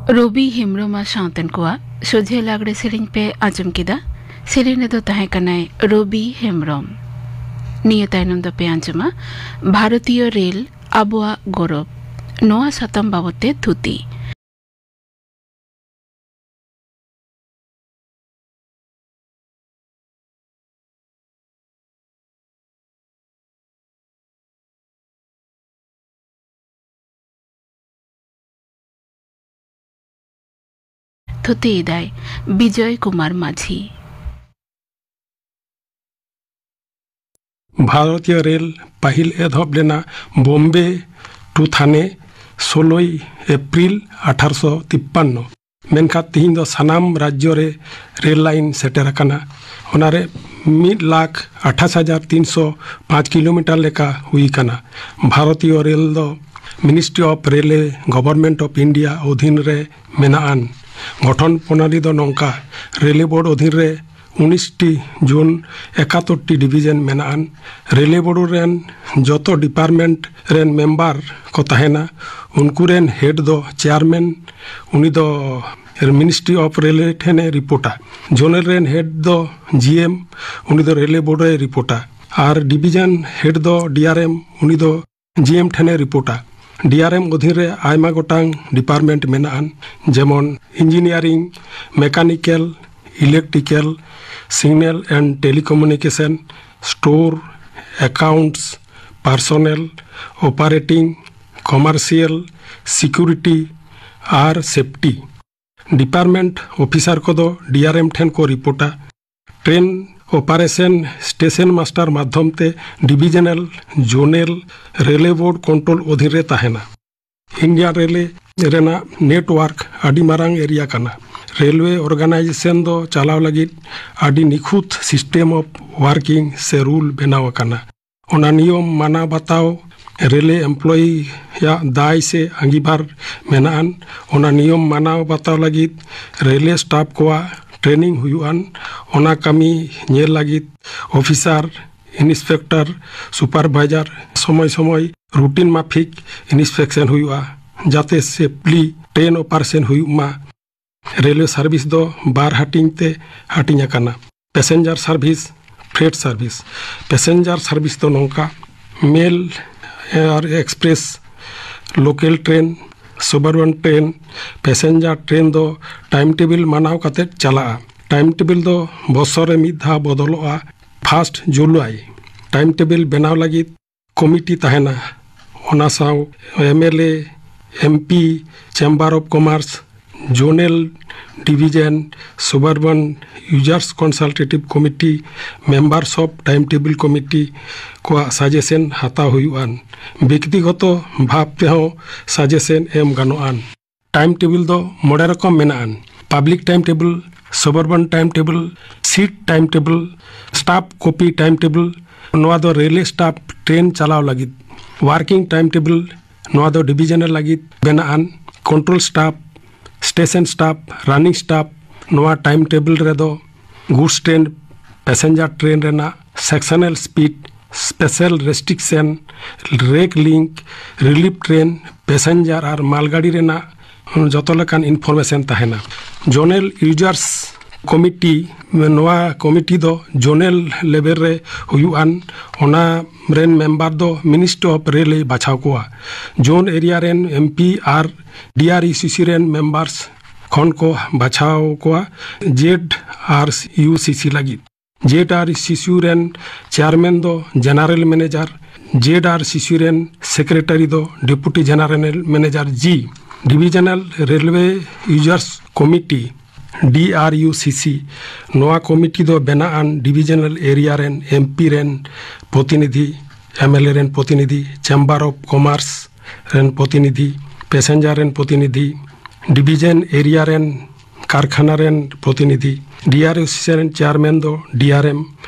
ᱨᱚᱵᱤ ᱦᱮᱢᱵᱽᱨᱚᱢ ᱟᱨ ᱥᱟᱶᱛᱮᱱ ᱠᱚᱣᱟᱜ ᱥᱚᱡᱷᱮ ᱞᱟᱜᱽᱲᱮ ᱥᱮᱨᱮᱧ ᱯᱮ ᱟᱸᱡᱚᱢ ᱠᱮᱫᱟ᱾ ᱥᱮᱨᱮᱧ ᱨᱮᱫᱚ ᱛᱟᱦᱮᱸ ᱠᱟᱱᱟᱭ ᱨᱚᱵᱤ ᱦᱮᱢᱵᱽᱨᱚᱢ᱾ ᱱᱤᱭᱟᱹ ᱛᱟᱭᱱᱚᱢ ᱫᱚᱯᱮ ᱟᱸᱡᱚᱢᱟ ᱵᱷᱟᱨᱚᱛᱤᱭᱚ ᱨᱮᱞ, ᱟᱵᱚᱣᱟᱜ ᱜᱚᱨᱚᱵ᱾ ᱱᱚᱣᱟ ᱥᱟᱛᱟᱢ ᱵᱟᱵᱚᱛ ᱛᱮ ᱛᱷᱩᱛᱤ᱾ ᱛᱷᱩᱛᱤᱭᱮᱫᱟᱭ ᱵᱤᱡᱚᱭ ᱠᱩᱢᱟᱨ ᱢᱟᱹᱡᱷᱤ᱾ ᱵᱷᱟᱨᱚᱛᱤᱭᱚ ᱨᱮᱞ ᱯᱟᱹᱦᱤᱞ ᱮᱛᱚᱦᱚᱵ ᱞᱮᱱᱟ ᱵᱳᱢᱵᱮ to ᱛᱷᱟᱱᱮ, ᱥᱳᱞᱳᱭ ᱮᱯᱨᱤᱞ ᱟᱴᱷᱟᱨᱚᱥᱚ ᱛᱤᱯᱯᱟᱱᱱᱚ᱾ ᱢᱮᱱᱠᱷᱟᱱ ᱛᱤᱦᱤᱧ ᱫᱚ ᱥᱟᱱᱟᱢ ᱨᱟᱡᱽᱡᱚ ᱨᱮ ᱨᱮᱞ ᱞᱟᱭᱤᱱ ᱥᱮᱴᱮᱨ ᱟᱠᱟᱱᱟ᱾ ᱚᱱᱟᱨᱮ ᱢᱤᱫ ᱞᱟᱠᱷ ᱟᱴᱷᱟᱥ ᱦᱟᱡᱟᱨ ᱛᱤᱱᱥᱚ ᱯᱟᱸᱪ ᱠᱤᱞᱳᱢᱤᱴᱟᱨ ᱞᱮᱠᱟ ᱦᱩᱭ ᱟᱠᱟᱱᱟ᱾ ᱵᱷᱟᱨᱚᱛᱤᱭᱚ ᱨᱮᱞ ᱫᱚ Ministry of Railway, Government of India ᱚᱫᱷᱤᱱ ᱨᱮ ᱢᱮᱱᱟᱜᱼᱟᱱ᱾ ᱜᱚᱴᱷᱚᱱ ᱯᱨᱚᱱᱟᱞᱤ ᱫᱚ ᱱᱚᱝᱠᱟ: ᱨᱮᱞᱣᱮ ᱵᱳᱨᱰ ᱚᱫᱷᱤᱱ ᱨᱮ ᱩᱱᱤᱥ ᱴᱤ ᱡᱳᱱ, ᱮᱠᱟᱛᱛᱳᱨ ᱴᱤ ᱰᱤᱵᱤᱡᱚᱱ ᱢᱮᱱᱟᱜᱼᱟᱱ᱾ ᱨᱮᱞᱣᱮ ᱵᱳᱨᱰ ᱨᱮᱱ ᱡᱚᱛᱚ ᱰᱤᱯᱟᱨᱴᱢᱮᱱᱴ ᱨᱮᱱ ᱢᱮᱢᱵᱟᱨ ᱠᱚ ᱛᱟᱦᱮᱱᱟ᱾ ᱩᱱᱠᱩ ᱨᱮᱱ ᱦᱮᱰ ᱫᱚ ᱪᱮᱭᱟᱨᱢᱮᱱ, ᱩᱱᱤ ᱫᱚ Ministry of Railway ᱴᱷᱮᱱᱮ ᱨᱤᱯᱳᱨᱴᱟ᱾ ᱡᱳᱱᱮᱞ ᱨᱮᱱ ᱦᱮᱰ ᱫᱚ ᱡᱤ ᱮᱢ, ᱩᱱᱤ ᱫᱚ ᱨᱮᱞᱣᱮ ᱵᱳᱨᱰ ᱨᱮᱭ ᱨᱤᱯᱳᱨᱴᱟ᱾ ᱟᱨ ᱰᱤᱵᱤᱡᱚᱱ ᱦᱮᱰ ᱫᱚ ᱰᱤ ᱟᱨ ᱮᱢ, ᱩᱱᱤ ᱫᱚ ᱡᱤ ᱮᱢ ᱴᱷᱮᱱᱮ ᱨᱤᱯᱳᱨᱴᱟ᱾ ᱰᱤ ᱟᱨ ᱮᱢ ᱚᱫᱷᱤᱱ ᱨᱮ ᱟᱭᱢᱟ ᱜᱚᱴᱟᱝ ᱰᱤᱯᱟᱨᱴᱢᱮᱱᱴ ᱢᱮᱱᱟᱜᱼᱟ, ᱡᱮᱢᱚᱱ engineering, mechanical, electrical, signal and telecommunication, store, accounts, personnel, operating, commercial, security ᱟᱨ ᱥᱮᱯᱴᱤ᱾ ᱰᱤᱯᱟᱨᱴᱢᱮᱱᱴ ᱚᱯᱷᱤᱥᱟᱨ ᱠᱚᱫᱚ ᱰᱤ ᱟᱨ ᱮᱢ ᱴᱷᱮᱱ ᱠᱚ ᱨᱤᱯᱳᱨᱴᱟ᱾ ᱴᱨᱮᱱ ᱚᱯᱟᱨᱮᱥᱚᱱ ᱥᱴᱮᱥᱚᱱ ᱢᱟᱥᱴᱟᱨ ᱢᱟᱫᱽᱫᱷᱚᱢ ᱛᱮ divisional, zonal, railway board control ᱚᱫᱷᱤᱱ ᱨᱮ ᱛᱟᱦᱮᱱᱟ᱾ ᱤᱱᱰᱤᱭᱟᱱ ᱨᱮᱞᱣᱮ ᱨᱮᱱᱟᱜ ᱱᱮᱴᱣᱟᱨᱠ ᱟᱹᱰᱤ ᱢᱟᱨᱟᱝ ᱮᱨᱤᱭᱟ ᱠᱟᱱᱟ᱾ ᱨᱮᱞᱣᱮ ᱚᱨᱜᱟᱱᱟᱭᱡᱮᱥᱚᱱ ᱫᱚ ᱪᱟᱞᱟᱣ ᱞᱟᱹᱜᱤᱫ ᱟᱹᱰᱤ ᱱᱤᱠᱷᱩᱛ ᱥᱤᱥᱴᱮᱢ ᱚᱯᱷ ᱣᱟᱨᱠᱤᱝ ᱥᱮ ᱨᱩᱞ ᱵᱮᱱᱟᱣ ᱟᱠᱟᱱᱟ᱾ ᱚᱱᱟ ᱱᱤᱭᱚᱢ ᱢᱟᱱᱟᱣ ᱵᱟᱛᱟᱣ ᱨᱮᱞᱣᱮ ᱮᱢᱯᱞᱚᱭᱤᱭᱟᱜ ᱫᱟᱭ ᱥᱮ ᱟᱸᱜᱤᱵᱷᱟᱨ ᱢᱮᱱᱟᱜᱼᱟᱱ᱾ ᱚᱱᱟ ᱱᱤᱭᱚᱢ ᱢᱟᱱᱟᱣ ᱵᱟᱛᱟᱣ ᱞᱟᱹᱜᱤᱫ ᱨᱮᱞᱣᱮ ᱥᱴᱟᱯ ᱠᱚᱣᱟᱜ ᱴᱨᱮᱱᱤᱝ ᱦᱩᱭᱩᱜᱼᱟᱱ᱾ ᱚᱱᱟ ᱠᱟᱹᱢᱤ ᱧᱮᱞ ᱞᱟᱹᱜᱤᱫ ᱚᱯᱷᱤᱥᱟᱨ, ᱤᱱᱥᱯᱮᱠᱴᱚᱨ, ᱥᱩᱯᱟᱨᱵᱷᱟᱭᱡᱟᱨ ᱥᱚᱢᱚᱭ ᱥᱚᱢᱚᱭ ᱨᱩᱴᱤᱱ ᱢᱟᱯᱷᱤᱠ ᱤᱱᱥᱯᱮᱠᱥᱚᱱ ᱦᱩᱭᱩᱜᱼᱟ, ᱡᱟᱛᱮ ᱥᱮᱯᱷᱞᱤ ᱴᱨᱮᱱ ᱚᱯᱟᱨᱮᱥᱚᱱ ᱦᱩᱭᱩᱜ ᱢᱟ᱾ ᱨᱮᱞᱣᱮ ᱥᱟᱨᱵᱷᱤᱥ ᱫᱚ ᱵᱟᱨ ᱦᱟᱹᱴᱤᱧ ᱛᱮ ᱦᱟᱹᱴᱤᱧ ᱟᱠᱟᱱᱟ: passenger service, freight service. Passenger service ᱫᱚ ᱱᱚᱝᱠᱟ: ᱢᱮᱞ ᱟᱨ express, local train, suburban train. Passenger train ᱫᱚ ᱴᱟᱭᱤᱢ ᱴᱮᱵᱤᱞ ᱢᱟᱱᱟᱣ ᱠᱟᱛᱮ ᱪᱟᱞᱟᱜᱼᱟ᱾ ᱴᱟᱭᱤᱢ ᱴᱮᱵᱤᱞ ᱫᱚ ᱵᱚᱪᱷᱚᱨ ᱨᱮ ᱢᱤᱫ ᱫᱷᱟᱣ ᱵᱚᱫᱚᱞᱚᱜᱼᱟ, ᱯᱷᱟᱥᱴ ᱡᱩᱞᱟᱭ᱾ ᱴᱟᱭᱤᱢ ᱴᱮᱵᱤᱞ ᱵᱮᱱᱟᱣ ᱞᱟᱹᱜᱤᱫ ᱠᱚᱢᱤᱴᱤ ᱛᱟᱦᱮᱱᱟ᱾ ᱚᱱᱟ ᱥᱟᱶ M L A, M P, chamber of commerce, zonal division, suburban users consultative committee, members of time table committee ᱠᱚᱣᱟᱜ ᱥᱟᱡᱮᱥᱚᱱ ᱦᱟᱛᱟᱣ ᱦᱩᱭᱩᱜᱼᱟ᱾ ᱵᱮᱠᱛᱤᱜᱚᱛᱚ ᱵᱷᱟᱵᱽ ᱛᱮᱦᱚᱸ ᱥᱟᱡᱮᱥᱚᱱ ᱮᱢ ᱜᱟᱱᱚᱜᱼᱟ᱾ ᱴᱟᱭᱤᱢ ᱴᱮᱵᱤᱞ ᱫᱚ ᱢᱚᱬᱮ ᱨᱚᱠᱚᱢ ᱢᱮᱱᱟᱜᱼᱟ: public time table, suburban time table, sheet time table, staff copy time table. ᱱᱚᱣᱟ ᱫᱚ ᱨᱮᱞᱣᱮ ᱥᱴᱟᱯ ᱴᱨᱮᱱ ᱪᱟᱞᱟᱣ ᱞᱟᱹᱜᱤᱫ᱾ ᱣᱟᱨᱠᱤᱝ ᱴᱟᱭᱤᱢ ᱴᱮᱵᱤᱞ, ᱱᱚᱣᱟ ᱫᱚ ᱰᱤᱵᱷᱤᱡᱚᱱᱟᱞ ᱞᱟᱹᱜᱤᱫ ᱵᱮᱱᱟᱜᱼᱟ᱾ Control staff, station staff, running staff. ᱱᱚᱣᱟ ᱴᱟᱭᱤᱢ ᱴᱮᱵᱤᱞ ᱨᱮᱫᱚ ᱜᱩᱰᱥ ᱴᱨᱮᱱ, ᱯᱮᱥᱮᱧᱡᱟᱨ ᱴᱨᱮᱱ ᱨᱮᱱᱟᱜ sectional speed, special restriction, rake link, relief train, passenger ᱟᱨ ᱢᱟᱞᱜᱟᱹᱰᱤ ᱨᱮᱱᱟᱜ ᱡᱚᱛᱚ ᱞᱮᱠᱟᱱ ᱤᱱᱯᱷᱚᱨᱢᱮᱥᱚᱱ ᱛᱟᱦᱮᱱᱟ᱾ ᱡᱳᱱᱟᱞ ᱤᱭᱩᱡᱟᱨᱥ ᱠᱚᱢᱤᱴᱤ, ᱱᱚᱣᱟ ᱠᱚᱢᱤᱴᱤ ᱫᱚ ᱡᱳᱱᱟᱞ ᱞᱮᱵᱮᱞ ᱨᱮ ᱦᱩᱭᱩᱜᱼᱟ᱾ ᱚᱱᱟ ᱨᱮᱱ ᱢᱮᱢᱵᱟᱨ ᱫᱚ ᱢᱤᱱᱤᱥᱴᱟᱨ ᱚᱯᱷ ᱨᱮᱞ ᱮ ᱵᱟᱪᱷᱟᱣ ᱠᱚᱣᱟ᱾ ᱡᱳᱱ ᱮᱨᱤᱭᱟ ᱨᱮᱱ ᱮᱢ ᱯᱤ ᱟᱨ ᱰᱤ ᱟᱨ ᱤ ᱥᱤ ᱥᱤ ᱨᱮᱱ ᱢᱮᱢᱵᱟᱨᱥ ᱠᱷᱚᱱ ᱠᱚ ᱵᱟᱪᱷᱟᱣ ᱠᱚᱣᱟ᱾ ᱡᱮᱰ ᱟᱨ ᱤᱭᱩ ᱥᱤ ᱥᱤ ᱞᱟᱹᱜᱤᱫ, ᱡᱮᱰ ᱟᱨ ᱤ ᱥᱤ ᱥᱤ ᱨᱮᱱ ᱪᱮᱭᱟᱨᱢᱮᱱ ᱫᱚ ᱡᱮᱱᱟᱨᱮᱞ ᱢᱮᱱᱮᱡᱟᱨ, ᱡᱮᱰ ᱟᱨ ᱤ ᱥᱤ ᱥᱤ ᱨᱮᱱ ᱥᱮᱠᱨᱮᱴᱟᱨᱤ ᱫᱚ ᱰᱮᱯᱩᱴᱤ ᱡᱮᱱᱟᱨᱮᱞ ᱢᱮᱱᱮᱡᱟᱨ ᱡᱤ᱾ ᱰᱤᱵᱷᱤᱡᱚᱱᱟᱞ ᱨᱮᱞᱣᱮ ᱤᱭᱩᱡᱟᱨᱥ ᱠᱚᱢᱤᱴᱤ, ᱰᱤ ᱟᱨ ᱤᱭᱩ ᱥᱤ ᱥᱤ, ᱱᱚᱣᱟ ᱠᱚᱢᱤᱴᱤ ᱫᱚ ᱵᱮᱱᱟᱜ ᱟᱱ ᱰᱤᱵᱷᱤᱡᱚᱱᱟᱞ ᱮᱨᱤᱭᱟ ᱨᱮᱱ ᱮᱢ ᱯᱤ ᱨᱮᱱ ᱯᱨᱚᱛᱤᱱᱤᱫᱷᱤ, ᱮᱢ ᱮᱞ ᱮ ᱨᱮᱱ ᱯᱨᱚᱛᱤᱱᱤᱫᱷᱤ, ᱪᱮᱢᱵᱟᱨ ᱚᱯᱷ ᱠᱚᱢᱟᱨᱥ ᱨᱮᱱ ᱯᱨᱚᱛᱤᱱᱤᱫᱷᱤ, ᱯᱮᱥᱮᱧᱡᱟᱨ ᱨᱮᱱ ᱯᱨᱚᱛᱤᱱᱤᱫᱷᱤ, ᱰᱤᱵᱷᱤᱡᱚᱱ ᱮᱨᱤᱭᱟ ᱨᱮᱱ ᱠᱟᱨᱠᱷᱟᱱᱟ ᱨᱮᱱ ᱯᱨᱚᱛᱤᱱᱤᱫᱷᱤ᱾ ᱰᱤ ᱟᱨ ᱤ ᱥᱤ ᱥᱤ ᱨᱮᱱ ᱪᱮᱭᱟᱨᱢᱮᱱ ᱫᱚ ᱰᱤ ᱟᱨ ᱮᱢ,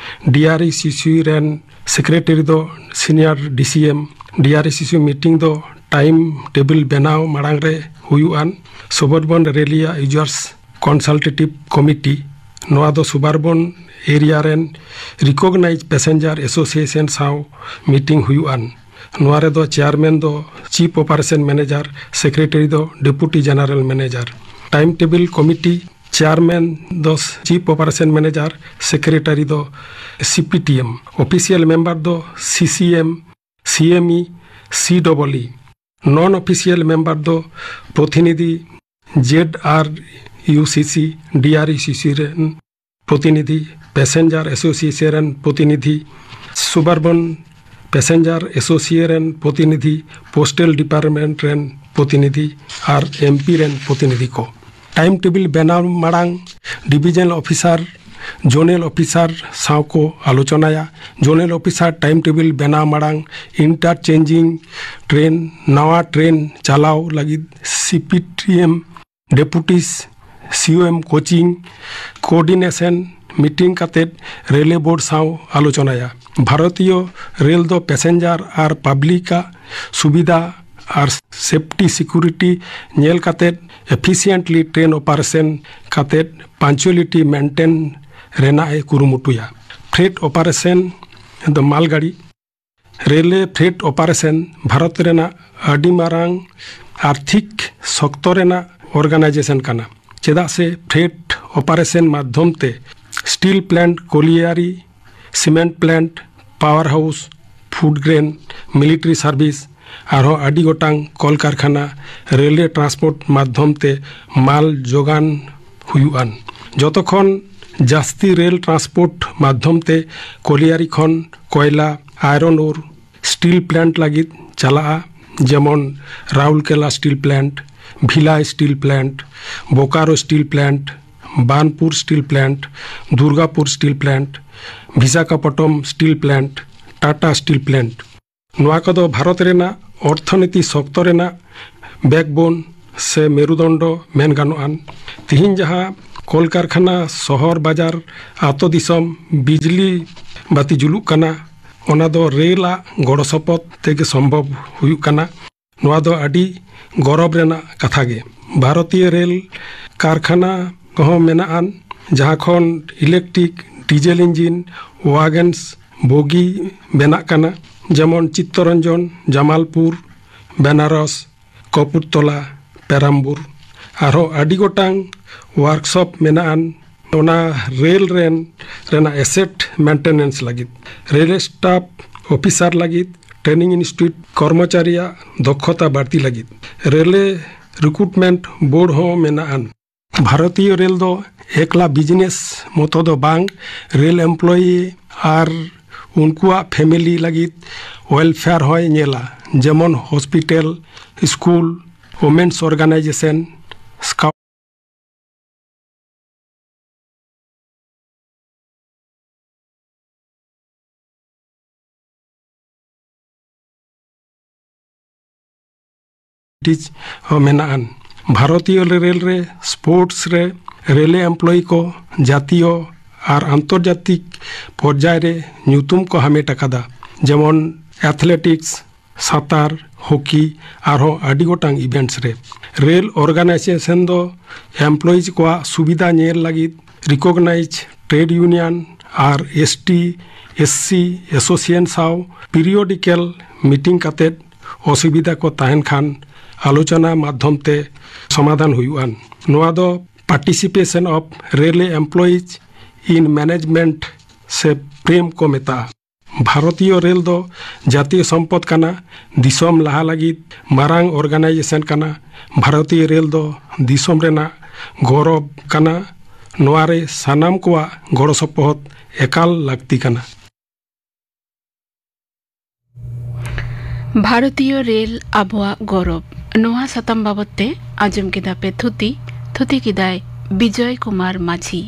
ᱰᱤ ᱟᱨ ᱤ ᱥᱤ ᱥᱤ ᱨᱮᱱ ᱥᱮᱠᱨᱮᱴᱟᱨᱤ ᱫᱚ ᱥᱤᱱᱤᱭᱟᱨ ᱰᱤ ᱥᱤ ᱮᱢ᱾ ᱰᱤ ᱟᱨ ᱤ ᱥᱤ ᱥᱤ ᱢᱤᱴᱤᱝ ᱫᱚ ᱴᱟᱭᱤᱢ ᱴᱮᱵᱤᱞ ᱵᱮᱱᱟᱣ ᱢᱟᱲᱟᱝ ᱨᱮ ᱦᱩᱭᱩᱜᱼᱟ᱾ ᱥᱩᱵᱟᱨᱵᱚᱱ ᱨᱮᱞᱤᱭᱟ ᱤᱭᱩᱡᱟᱨᱥ ᱠᱚᱱᱥᱟᱞᱴᱮᱴᱤᱵᱷ ᱠᱚᱢᱤᱴᱤ, ᱱᱚᱣᱟ ᱫᱚ ᱥᱩᱵᱟᱨᱵᱚᱱ ᱮᱨᱤᱭᱟ ᱨᱮᱱ ᱨᱤᱠᱚᱜᱱᱟᱭᱤᱡᱽ ᱯᱮᱥᱮᱧᱡᱟᱨ ᱮᱥᱳᱥᱤᱭᱮᱥᱚᱱ ᱥᱟᱶ ᱢᱤᱴᱤᱝ ᱦᱩᱭᱩᱜᱼᱟ᱾ ᱱᱚᱣᱟ ᱨᱮᱫᱚ ᱪᱮᱭᱟᱨᱢᱮᱱ ᱫᱚ ᱪᱤᱯ ᱚᱯᱟᱨᱮᱥᱚᱱ ᱢᱮᱱᱮᱡᱟᱨ, ᱥᱮᱠᱨᱮᱴᱟᱨᱤ ᱫᱚ deputy general manager. Time table committee chairman ᱫᱚ ᱪᱤᱯ ᱚᱯᱟᱨᱮᱥᱚᱱ ᱢᱮᱱᱮᱡᱟᱨ, ᱥᱮᱠᱨᱮᱴᱟᱨᱤ ᱫᱚ ᱥᱤᱯᱤᱴᱤᱮᱢ᱾ ᱚᱯᱷᱤᱥᱤᱭᱟᱞ ᱢᱮᱢᱵᱟᱨ ᱫᱚ ᱥᱤᱥᱤᱮᱢ, ᱥᱤᱮᱢᱤ, ᱥᱤᱰᱚᱵᱚᱞᱤ᱾ ᱱᱚᱱ ᱚᱯᱷᱤᱥᱤᱭᱟᱞ ᱢᱮᱢᱵᱟᱨ ᱫᱚ ᱯᱨᱚᱛᱤᱱᱤᱫᱷᱤ ᱡᱮᱰ ᱟᱨ ᱤᱭᱩᱥᱤᱥᱤ, ᱰᱤ ᱟᱨ ᱤᱭᱩᱥᱤᱥᱤ ᱨᱮᱱ ᱯᱨᱚᱛᱤᱱᱤᱫᱷᱤ, ᱯᱮᱥᱮᱧᱡᱟᱨ ᱮᱥᱳᱥᱤᱭᱮᱥᱚᱱ ᱨᱮᱱ ᱯᱨᱚᱛᱤᱱᱤᱫᱷᱤ, ᱥᱩᱵᱟᱨᱵᱚᱱ ᱯᱮᱥᱮᱧᱡᱟᱨ ᱮᱥᱳᱥᱤᱭᱮᱥᱚᱱ ᱨᱮᱱ ᱯᱨᱚᱛᱤᱱᱤᱫᱷᱤ, ᱯᱳᱥᱴᱟᱞ ᱰᱤᱯᱟᱨᱴᱢᱮᱱᱴ ᱨᱮᱱ ᱯᱨᱚᱛᱤᱱᱤᱫᱷᱤ ᱟᱨ ᱮᱢᱯᱤ ᱨᱮᱱ ᱯᱨᱚᱛᱤᱱᱤᱫᱷᱤ ᱠᱚ᱾ ᱴᱟᱭᱤᱢ ᱴᱮᱵᱤᱞ ᱵᱮᱱᱟᱣ ᱢᱟᱲᱟᱝ ᱰᱤᱵᱤᱡᱚᱱᱟᱞ ᱚᱯᱷᱤᱥᱟᱨ, ᱡᱳᱱᱟᱞ ᱚᱯᱷᱤᱥᱟᱨ ᱥᱟᱶ ᱠᱚ ᱟᱞᱳᱪᱚᱱᱟᱭᱟ᱾ ᱡᱳᱱᱟᱞ ᱚᱯᱷᱤᱥᱟᱨ ᱴᱟᱭᱤᱢ ᱴᱮᱵᱤᱞ ᱵᱮᱱᱟᱣ ᱢᱟᱲᱟᱝ ᱤᱱᱴᱟᱨᱪᱮᱧᱡᱤᱝ ᱴᱨᱮᱱ, ᱱᱟᱣᱟ ᱴᱨᱮᱱ ᱪᱟᱞᱟᱣ ᱞᱟᱹᱜᱤᱫ ᱥᱤᱯᱤᱴᱤᱮᱢ, ᱰᱮᱯᱩᱴᱤᱥ, ᱥᱤᱳᱮᱢ ᱠᱳᱪᱤᱝ, ᱠᱳᱚᱨᱰᱤᱱᱮᱥᱚᱱ ᱢᱤᱴᱤᱝ ᱠᱟᱛᱮ ᱨᱮᱞᱣᱮ ᱵᱳᱨᱰ ᱥᱟᱶ ᱟᱞᱳᱪᱚᱱᱟᱭᱟ᱾ ᱵᱷᱟᱨᱚᱛᱤᱭᱚ ᱨᱮᱞ ᱫᱚ ᱯᱮᱥᱮᱧᱡᱟᱨ ᱟᱨ ᱯᱟᱵᱽᱞᱤᱠᱟᱜ ᱥᱩᱵᱤᱫᱷᱟ ᱟᱨ ᱥᱮᱯᱴᱤ ᱥᱤᱠᱩᱨᱤᱴᱤ ᱧᱮᱞ ᱠᱟᱛᱮ ᱮᱯᱷᱤᱥᱤᱭᱮᱱᱴᱞᱤ ᱴᱨᱮᱱ ᱚᱯᱟᱨᱮᱥᱚᱱ ᱠᱟᱛᱮ ᱯᱟᱧᱪᱩᱭᱮᱞᱤᱴᱤ ᱢᱮᱱᱴᱮᱱ ᱨᱮᱱᱟᱜ ᱮ ᱠᱩᱨᱩᱢᱩᱴᱩᱭᱟ᱾ ᱯᱷᱨᱮᱴ ᱚᱯᱟᱨᱮᱥᱚᱱ ᱫᱚ ᱢᱟᱞᱜᱟᱹᱰᱤ᱾ ᱨᱮᱞᱣᱮ ᱯᱷᱨᱮᱴ ᱚᱯᱟᱨᱮᱥᱚᱱ ᱵᱷᱟᱨᱚᱛ ᱨᱮᱱᱟᱜ ᱟᱹᱰᱤ ᱢᱟᱨᱟᱝ ᱟᱨᱛᱷᱤᱠ ᱥᱚᱠᱛᱚ ᱨᱮᱱᱟᱜ ᱚᱨᱜᱟᱱᱟᱭᱡᱮᱥᱚᱱ ᱠᱟᱱᱟ, ᱪᱮᱫᱟᱜ ᱥᱮ ᱯᱷᱨᱮᱴ ᱚᱯᱟᱨᱮᱥᱚᱱ ᱢᱟᱫᱽᱫᱷᱚᱢ ᱛᱮ steel plant, colliery, cement plant, power house, food grain, military service, ᱟᱨᱦᱚᱸ ᱟᱹᱰᱤ ᱜᱚᱴᱟᱝ ᱠᱚᱞᱠᱟᱨᱠᱷᱟᱱᱟ ᱨᱮᱞᱣᱮ ᱴᱨᱟᱱᱥᱯᱳᱨᱴ ᱢᱟᱫᱽᱫᱷᱚᱢ ᱛᱮ ᱢᱟᱞ ᱡᱳᱜᱟᱱ ᱦᱩᱭᱩᱜᱼᱟᱱ᱾ ᱡᱚᱛᱚ ᱠᱷᱚᱱ ᱡᱟᱹᱥᱛᱤ ᱨᱮᱞ ᱴᱨᱟᱱᱥᱯᱳᱨᱴ ᱢᱟᱫᱽᱫᱷᱚᱢ ᱛᱮ ᱠᱚᱞᱤᱭᱟᱨᱤ ᱠᱷᱚᱱ ᱠᱚᱭᱞᱟ, ᱟᱭᱨᱚᱱ ᱳᱨ, ᱥᱴᱤᱞ ᱯᱞᱟᱱᱴ ᱞᱟᱹᱜᱤᱫ ᱪᱟᱞᱟᱜᱼᱟ, ᱡᱮᱢᱚᱱ Rourkela steel plant, Bhilai steel plant, Bokaro steel plant, Burnpur steel plant, Durgapur steel plant, Visakhapatnam steel plant, Tata steel plant. ᱱᱚᱣᱟ ᱠᱚᱫᱚ ᱵᱷᱟᱨᱚᱛ ᱨᱮᱱᱟᱜ ᱚᱨᱛᱷᱚᱱᱤᱛᱤ ᱥᱚᱠᱛᱚ ᱨᱮᱱᱟᱜ ᱵᱮᱠᱵᱳᱱ ᱥᱮ ᱢᱮᱨᱩᱫᱚᱱᱰᱚ ᱢᱮᱱ ᱜᱟᱱᱚᱜᱼᱟ᱾ ᱛᱤᱦᱤᱧ ᱡᱟᱦᱟᱸ ᱠᱚᱞᱠᱟᱨᱠᱷᱟᱱᱟ, ᱥᱚᱦᱚᱨ ᱵᱟᱡᱟᱨ, ᱟᱛᱳ ᱫᱤᱥᱚᱢ ᱵᱤᱡᱽᱞᱤ ᱵᱟᱹᱛᱤ ᱡᱩᱞᱩᱜ ᱠᱟᱱᱟ, ᱚᱱᱟ ᱫᱚ ᱨᱮᱞ ᱟᱜ ᱜᱚᱲᱚ ᱥᱚᱯᱚᱦᱚᱫ ᱛᱮᱜᱮ ᱥᱚᱢᱵᱷᱚᱵ ᱦᱩᱭᱩᱜ ᱠᱟᱱᱟ᱾ ᱱᱚᱣᱟ ᱫᱚ ᱟᱹᱰᱤ ᱜᱚᱨᱚᱵᱽ ᱨᱮᱱᱟᱜ ᱠᱟᱛᱷᱟ ᱜᱮ᱾ ᱵᱷᱟᱨᱚᱛᱤᱭᱚ ᱨᱮᱞ ᱠᱟᱨᱠᱷᱟᱱᱟ ᱠᱚᱦᱚᱸ ᱢᱮᱱᱟᱜᱼᱟ, ᱡᱟᱦᱟᱸ ᱠᱷᱚᱱ ᱤᱞᱮᱠᱴᱨᱤᱠ, ᱰᱤᱡᱮᱞ ᱤᱧᱡᱤᱱ, ᱣᱟᱜᱚᱱᱥ, ᱵᱳᱜᱤ ᱵᱮᱱᱟᱜ ᱠᱟᱱᱟ᱾ ᱡᱮᱢᱚᱱ ᱪᱤᱛᱛᱚᱨᱚᱧᱡᱚᱱ, ᱡᱟᱢᱟᱞᱯᱩᱨ, ᱵᱮᱱᱟᱨᱚᱥ, ᱠᱚᱯᱩᱨᱛᱚᱞᱟ, ᱯᱮᱨᱟᱢᱵᱩᱨ᱾ ᱟᱨᱦᱚᱸ ᱟᱹᱰᱤ ᱜᱚᱴᱟᱝ ᱣᱟᱨᱠᱥᱚᱯ ᱢᱮᱱᱟᱜᱼᱟᱱ ᱚᱱᱟ ᱨᱮᱞ ᱨᱮᱱ ᱨᱮᱱᱟᱜ ᱮᱥᱮᱴ ᱢᱮᱱᱴᱮᱱᱮᱱᱥ ᱞᱟᱹᱜᱤᱫ, ᱨᱮᱞ ᱥᱴᱟᱯ ᱚᱯᱷᱤᱥᱟᱨ ᱞᱟᱹᱜᱤᱫ, ᱴᱨᱮᱱᱤᱝ ᱤᱱᱥᱴᱤᱴᱭᱩᱴ ᱠᱚᱨᱢᱚᱪᱟᱨᱤᱭᱟᱜ ᱫᱚᱠᱷᱚᱛᱟ ᱵᱟᱹᱲᱛᱤ ᱞᱟᱹᱜᱤᱫ, ᱨᱮᱞᱮ ᱨᱤᱠᱨᱩᱴᱢᱮᱱᱴ ᱵᱳᱨᱰ ᱦᱚᱸ ᱢᱮᱱᱟᱜᱼᱟᱱ᱾ ᱵᱷᱟᱨᱚᱛᱤᱭᱚ ᱨᱮᱞ ᱫᱚ ᱮᱠᱞᱟ ᱵᱤᱡᱽᱱᱮᱥ ᱢᱚᱛᱚ ᱫᱚ ᱵᱟᱝ, ᱨᱮᱞ ᱮᱢᱯᱞᱚᱭᱤ ᱟᱨ ᱩᱱᱠᱩᱣᱟᱜ ᱯᱷᱮᱢᱮᱞᱤ ᱞᱟᱹᱜᱤᱫ ᱣᱮᱞᱯᱷᱮᱭᱟᱨ ᱦᱚᱸᱭ ᱧᱮᱞᱟ, ᱡᱮᱢᱚᱱ hospital, school, ᱣᱩᱢᱮᱱᱥ organisation, scout. Teach ᱦᱚᱸ ᱢᱮᱱᱟᱜᱼᱟᱱ᱾ ᱵᱷᱟᱨᱚᱛᱤᱭᱚ ᱨᱮᱞ ᱨᱮ ᱥᱯᱳᱨᱴᱥ ᱨᱮ ᱨᱮᱞᱮ ᱮᱢᱯᱞᱚᱭᱤ ᱠᱚ ᱡᱟᱛᱤᱭᱚ ᱟᱨ ᱟᱱᱛᱚᱨᱡᱟᱛᱤᱠ ᱯᱚᱨᱡᱟᱭ ᱨᱮ ᱧᱩᱛᱩᱢ ᱠᱚ ᱦᱟᱢᱮᱴ ᱟᱠᱟᱫᱟ, ᱡᱮᱢᱚᱱ ᱮᱛᱷᱞᱮᱴᱤᱠᱥ, ᱥᱟᱸᱛᱟᱨ, ᱦᱚᱠᱤ, ᱟᱨᱦᱚᱸ ᱟᱹᱰᱤ ᱜᱚᱴᱟᱝ ᱤᱵᱷᱮᱱᱴᱥ ᱨᱮ᱾ ᱨᱮᱞ ᱚᱨᱜᱟᱱᱟᱭᱡᱮᱥᱚᱱ ᱫᱚ ᱮᱢᱯᱞᱚᱭᱤᱡᱽ ᱠᱚᱣᱟᱜ ᱥᱩᱵᱤᱫᱷᱟ ᱧᱮᱞ ᱞᱟᱹᱜᱤᱫ ᱨᱤᱠᱚᱜᱱᱟᱭᱤᱡᱽ ᱴᱨᱮᱰ ᱭᱩᱱᱤᱭᱚᱱ ᱟᱨ S T, S C association ᱥᱟᱶ ᱯᱤᱨᱤᱭᱳᱰᱤᱠᱮᱞ ᱢᱤᱴᱤᱝ ᱠᱟᱛᱮᱫ ᱚᱥᱩᱵᱤᱫᱷᱟ ᱠᱚ ᱛᱟᱦᱮᱱ ᱠᱷᱟᱱ ᱟᱞᱳᱪᱚᱱᱟ ᱢᱟᱫᱽᱫᱷᱚᱢ ᱛᱮ ᱥᱚᱢᱟᱫᱷᱟᱱ ᱦᱩᱭᱩᱜᱼᱟ᱾ ᱱᱚᱣᱟ ᱫᱚ Participation of Railway Employees in Management ᱥᱮ ᱯᱨᱮᱢ ᱠᱚ ᱢᱮᱛᱟᱜᱼᱟ᱾ ᱵᱷᱟᱨᱚᱛᱤᱭᱚ ᱨᱮᱞ ᱫᱚ ᱡᱟᱹᱛᱤᱭᱚ ᱥᱚᱢᱯᱚᱫ ᱠᱟᱱᱟ, ᱫᱤᱥᱚᱢ ᱞᱟᱦᱟ ᱞᱟᱹᱜᱤᱫ ᱢᱟᱨᱟᱝ ᱚᱨᱜᱟᱱᱟᱭᱡᱮᱥᱚᱱ ᱠᱟᱱᱟ᱾ ᱵᱷᱟᱨᱚᱛᱤᱭᱚ ᱨᱮᱞ ᱫᱚ ᱫᱤᱥᱚᱢ ᱨᱮᱱᱟᱜ ᱜᱚᱨᱚᱵ ᱠᱟᱱᱟ᱾ ᱱᱚᱣᱟ ᱨᱮ ᱥᱟᱱᱟᱢ ᱠᱚᱣᱟᱜ ᱜᱚᱲᱚ ᱥᱚᱯᱚᱦᱚᱫ ᱮᱠᱟᱞ ᱞᱟᱹᱠᱛᱤ ᱠᱟᱱᱟ᱾ ᱵᱷᱟᱨᱚᱛᱤᱭᱚ ᱨᱮᱞ ᱟᱵᱚᱣᱟᱜ ᱜᱚᱨᱚᱵ᱾ ᱱᱚᱣᱟ ᱥᱟᱛᱟᱢ ᱵᱟᱵᱚᱛ ᱛᱮ ᱟᱸᱡᱚᱢ ᱠᱮᱫᱟ ᱯᱮ ᱛᱷᱩᱛᱤ᱾ ᱛᱷᱩᱛᱤ ᱠᱮᱫᱟᱭ ᱵᱤᱡᱚᱭ ᱠᱩᱢᱟᱨ ᱢᱟᱹᱡᱷᱤ᱾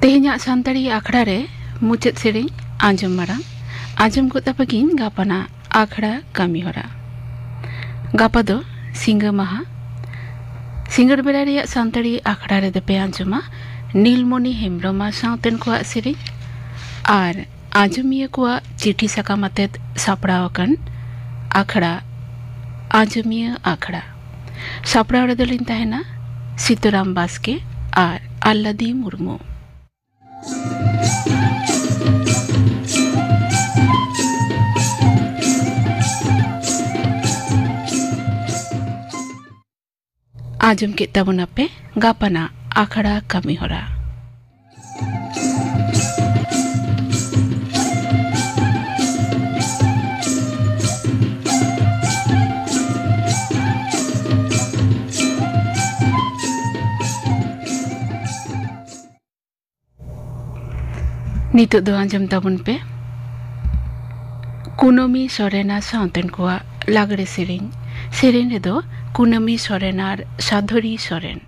ᱛᱮᱦᱮᱧᱟᱜ ᱥᱟᱱᱛᱟᱲᱤ ᱟᱠᱷᱲᱟ ᱨᱮ ᱢᱩᱪᱟᱹᱫ ᱥᱮᱨᱮᱧ ᱟᱸᱡᱚᱢ ᱢᱟᱲᱟᱝ ᱟᱸᱡᱚᱢ ᱜᱚᱫ ᱟᱯᱮ ᱜᱤᱧ ᱜᱟᱯᱟᱱᱟᱜ ᱟᱠᱷᱲᱟ ᱠᱟᱹᱢᱤ ᱦᱚᱨᱟ᱾ ᱜᱟᱯᱟ ᱫᱚ ᱥᱤᱸᱜᱟᱹ ᱢᱟᱦᱟ᱾ ᱥᱤᱸᱜᱟᱹᱲ ᱵᱮᱲᱟ ᱨᱮᱭᱟᱜ ᱥᱟᱱᱛᱟᱲᱤ ᱟᱠᱷᱲᱟ ᱨᱮᱫᱚ ᱯᱮ ᱟᱸᱡᱚᱢᱟ ᱱᱤᱞᱢᱚᱱᱤ ᱦᱮᱢᱵᱽᱨᱚᱢ ᱟᱨ ᱥᱟᱶᱛᱮᱱ ᱠᱚᱣᱟᱜ ᱥᱮᱨᱮᱧ ᱟᱨ ᱟᱸᱡᱚᱢᱤᱭᱟᱹ ᱠᱚᱣᱟᱜ ᱪᱤᱴᱷᱤ ᱥᱟᱠᱟᱢ ᱟᱛᱮᱫ ᱥᱟᱯᱲᱟᱣ ᱟᱠᱟᱱ ᱟᱠᱷᱲᱟ, ᱟᱸᱡᱚᱢᱤᱭᱟᱹ ᱟᱠᱷᱲᱟ᱾ ᱥᱟᱯᱲᱟᱣ ᱨᱮᱫᱚ ᱞᱤᱧ ᱛᱟᱦᱮᱱᱟ ᱥᱤᱛᱩᱨᱟᱢ ᱵᱟᱥᱠᱮ ᱟᱨ ᱟᱞᱞᱟᱫᱤ ᱢᱩᱨᱢᱩ᱾ ᱟᱸᱡᱚᱢ ᱠᱮᱫ ᱛᱟᱵᱚᱱᱟᱯᱮ ᱜᱟᱯᱟᱱᱟᱜ ᱟᱠᱷᱲᱟ ᱠᱟᱹᱢᱤ ᱦᱚᱨᱟ᱾ ᱱᱤᱛᱚᱜ ᱫᱚ ᱟᱸᱡᱚᱢ ᱛᱟᱵᱚᱱ ᱯᱮ ᱠᱩᱱᱟᱹᱢᱤ ᱥᱚᱨᱮᱱ ᱟᱨ ᱥᱟᱶᱛᱮᱱ ᱠᱚᱣᱟᱜ ᱞᱟᱜᱽᱲᱮ ᱥᱮᱨᱮᱧ᱾ ᱥᱮᱨᱮᱧ ᱨᱮᱫᱚ ᱠᱩᱱᱟᱹᱢᱤ ᱥᱚᱨᱮᱱ ᱟᱨ ᱥᱟᱫᱷᱚᱨᱤ ᱥᱚᱨᱮᱱ᱾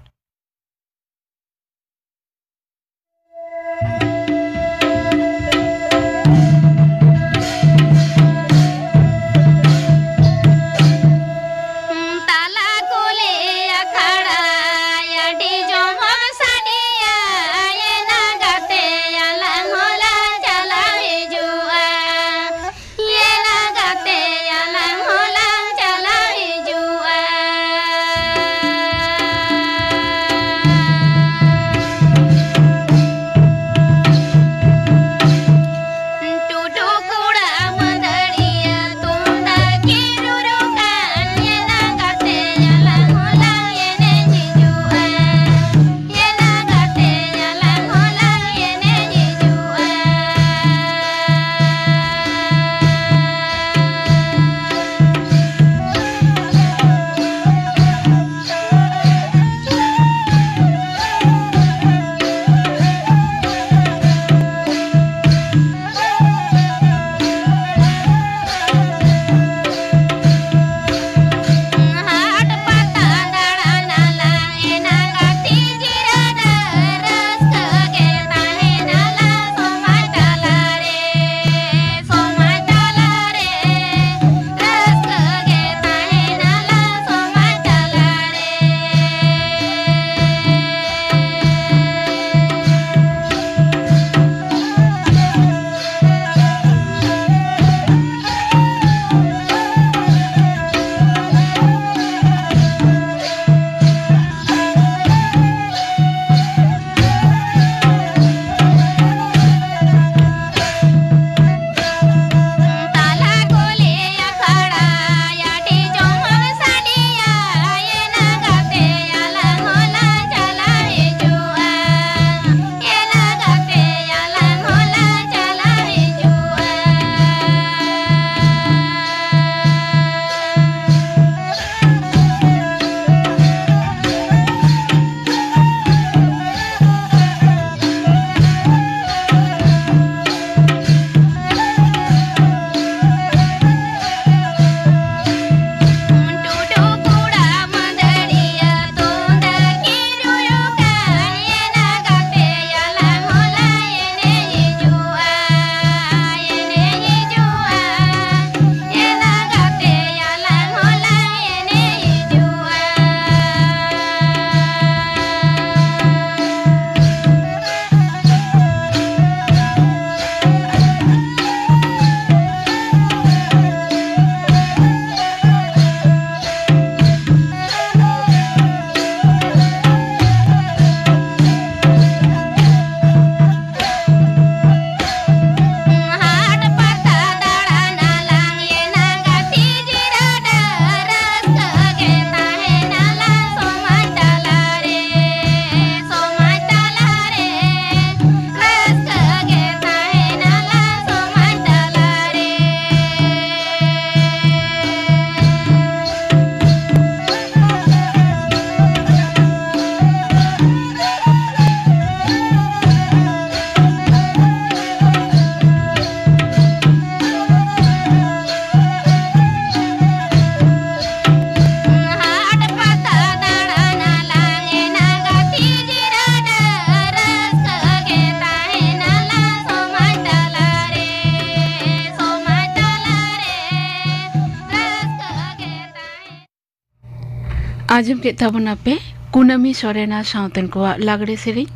ᱟᱸᱡᱚᱢ ᱠᱮᱫ ᱛᱟᱵᱚᱱᱟᱯᱮ ᱠᱩᱱᱟᱹᱢᱤ ᱥᱚᱨᱮᱱ ᱟᱨ ᱥᱟᱶᱛᱮᱱ ᱠᱚᱣᱟᱜ ᱞᱟᱜᱽᱲᱮ ᱥᱮᱨᱮᱧ᱾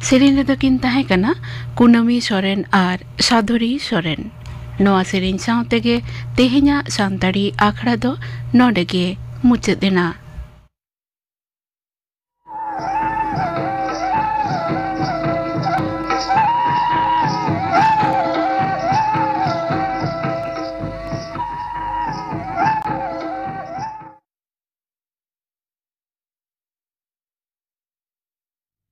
ᱥᱮᱨᱮᱧ ᱨᱮᱫᱚ ᱠᱤᱱ ᱛᱟᱦᱮᱸ ᱠᱟᱱᱟ ᱠᱩᱱᱟᱹᱢᱤ ᱥᱚᱨᱮᱱ ᱟᱨ ᱥᱟᱫᱷᱩᱨᱤ ᱥᱚᱨᱮᱱ᱾ ᱱᱚᱣᱟ ᱥᱮᱨᱮᱧ ᱥᱟᱶ ᱛᱮᱜᱮ ᱛᱮᱦᱮᱧᱟᱜ ᱥᱟᱱᱛᱟᱲᱤ ᱟᱠᱷᱲᱟ ᱫᱚ ᱱᱚᱰᱮ ᱜᱮ ᱢᱩᱪᱟᱹᱫ ᱮᱱᱟ᱾